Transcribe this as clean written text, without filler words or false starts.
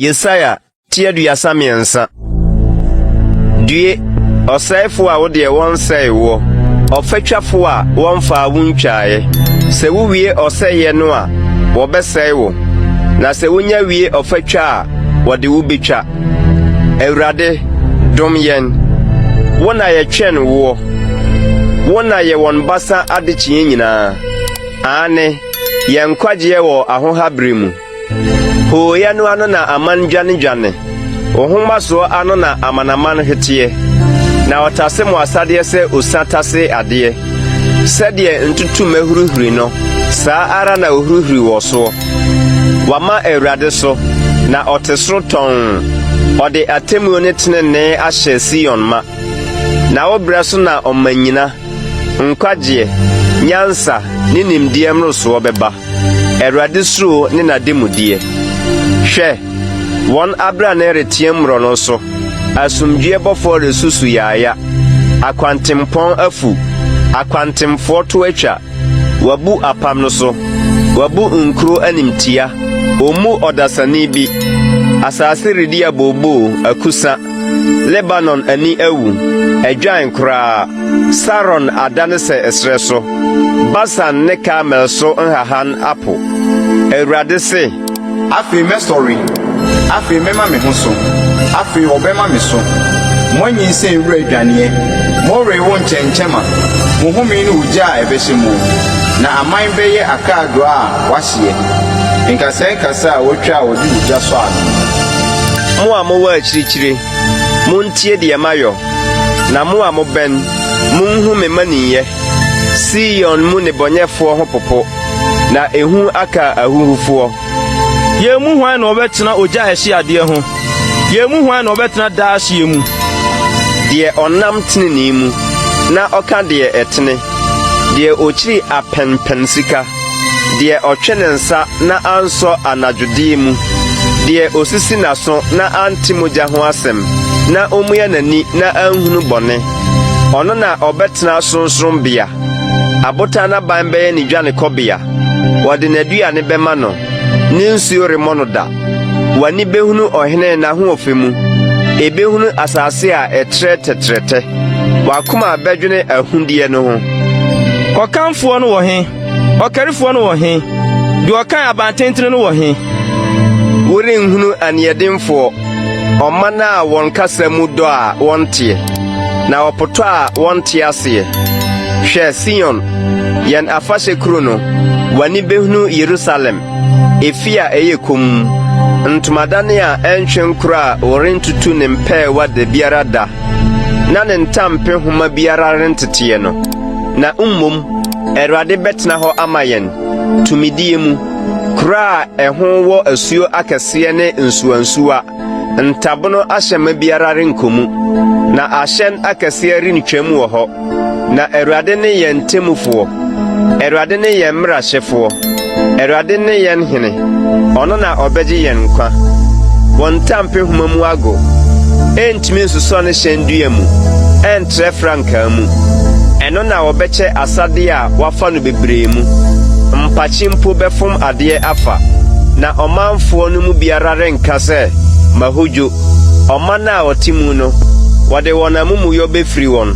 Yesaia ti 33. Due, ɔsɛefoɔ a wo deɛ wɔnsɛee woɔ, ɔfatwafoɔ a wɔmfaa wo ntwaeɛ. Sɛ wowie ɔsɛeɛ no a, wɔbɛsɛe wo, na sɛ wonya wie ɔfatwa a, wɔde wo betwa. Awurade, dom yɛn. Wo na yɛtwɛn woɔ. Wo na yɛ wɔn basa adekyeɛ nyinaa. Aane, yɛn nkwagyeɛ wɔ ahoha bere mu. Hooyɛ no ano na aman dwanedwane, wo ahomasoɔ ano na amanaman hweteɛ. Na ɔtase mo asadeɛ sɛ osa tase adeɛ. Sɛdeɛ ntutummɛ hurihuri no, saa ara na ɔhurihuri wɔ soɔ. Wama Awurade so, na ɔte soro tɔnn. Ɔde atemmuo ne tenenee ahyɛ Sion ma. Na wo berɛ so na ɔmanyina, nkwagyeɛ, nyansa, ne nimdeɛ mmorosoɔ bɛba. Awurade suro ne n'ademudeɛ. Hwɛ, wɔn abrane reteam mmorɔno so, asomdwoeɛ bɔfoɔ resusu yaaya. Akwantempɔn afu, akwantemfoɔ to atwa. Wabu apam no so, wabu nkuro animtia, ɔmmu ɔdasani bi. Asase redi abooboo, akusa. Lebanon ani awu, adwan koraa. Saron adane sɛ ɛserɛ so, Basan ne Karmel so nhahan apo. Awurade se. Afei mɛsɔre, afei mɛma me ho so, afei wɔbɛma me so. Moanyinsɛn wura adwaneɛ, morewo nkyɛnkyɛmma, mo home ne ogya a ɛbɛhyɛ mo. Na aman bɛyɛ akaadoo a wɔahyeɛ, nkasɛɛ nkasɛɛ a wɔatwa a wɔde ogya sɔ ano. Mo a mowɔ akyirikyiri, montie deɛ mayɔ, na mo a mobɛn, monhu me mmaninyɛ. Sion mu nnebɔneyɛfoɔ ho popo, na ehu aka ahuhufoɔ. Yɛn mu hwan na ɔbɛtena ogya a ɛhye adeɛ ho? Yɛn mu hwan na ɔbɛtena daa hyeɛ mu? Deɛ ɔnam tenenee mu, na ɔka deɛ ɛtene, deɛ ɔkyiri apɛnpɛnsika, deɛ ɔtwe ne nsa na ansɔ anadwodeɛ mu, deɛ ɔsisi n'aso na ante mogya ho asɛm, na ɔmua n'ani na anhunu bɔne. Ɔno na ɔbɛtena sorɔnsorɔnbea, abotan aban bɛyɛ ne dwanekɔbea. Wɔde n'aduane bɛma no, ne nsuo remmɔ no da. W'ani bɛhunu ɔhene n'ahoɔfɛ mu, ɛbɛhunu asase a ɛtrɛ tɛtrɛtɛ. W'akoma bɛdwene ahudeɛ no ho. Ɔkanfoɔ no wɔ he? Ɔkarifoɔ no wɔ he? Deɛ ɔkan abantentene no wɔ he? Worenhunu aniɛdenfoɔ, ɔman a wɔn kasa mu dɔ a wɔnteɛ, na wɔpotɔ a wɔnte aseɛ. Hwɛ Sion, yɛn afahyɛ kuro no, w'ani bɛhunu Yerusalem, efi a ɛyɛ komm, ntomadan a ɛntwe nkorɔ a wɔrentutu ne mpɛɛwa da biara da, na ne ntampehoma biara renteteɛ no. Na mmom Awurade bɛtena hɔ ama yɛn, tumidie mu, kuro a ɛho wɔ asuo akɛseɛ ne nsuwansuwa, ntabono ahyɛmma biara renkɔ mu, na ahyɛn akɛseɛ rentwam wɔ hɔ. Na Awurade ne yɛn temmufoɔ, Awurade ne yɛn mmarahyɛfoɔ, Awurade ne yɛn hene, ɔno na ɔbɛgye yɛn nkwa. Wɔn ntampehoma mu ago, ɛntumi nsosɔ ne hyɛn dua mu, ɛntrɛ frankaa mu. Ɛno na wɔbɛkyɛ asadeɛ a wɔafa no bebree mu. Mpakye mpo bɛfom adeɛ afa, na ɔmanfoɔ no mu biara renka sɛ, Mahodwo. Ɔman a wɔte mu no, wɔde wɔn amumuyɔ bɛfiri wɔn.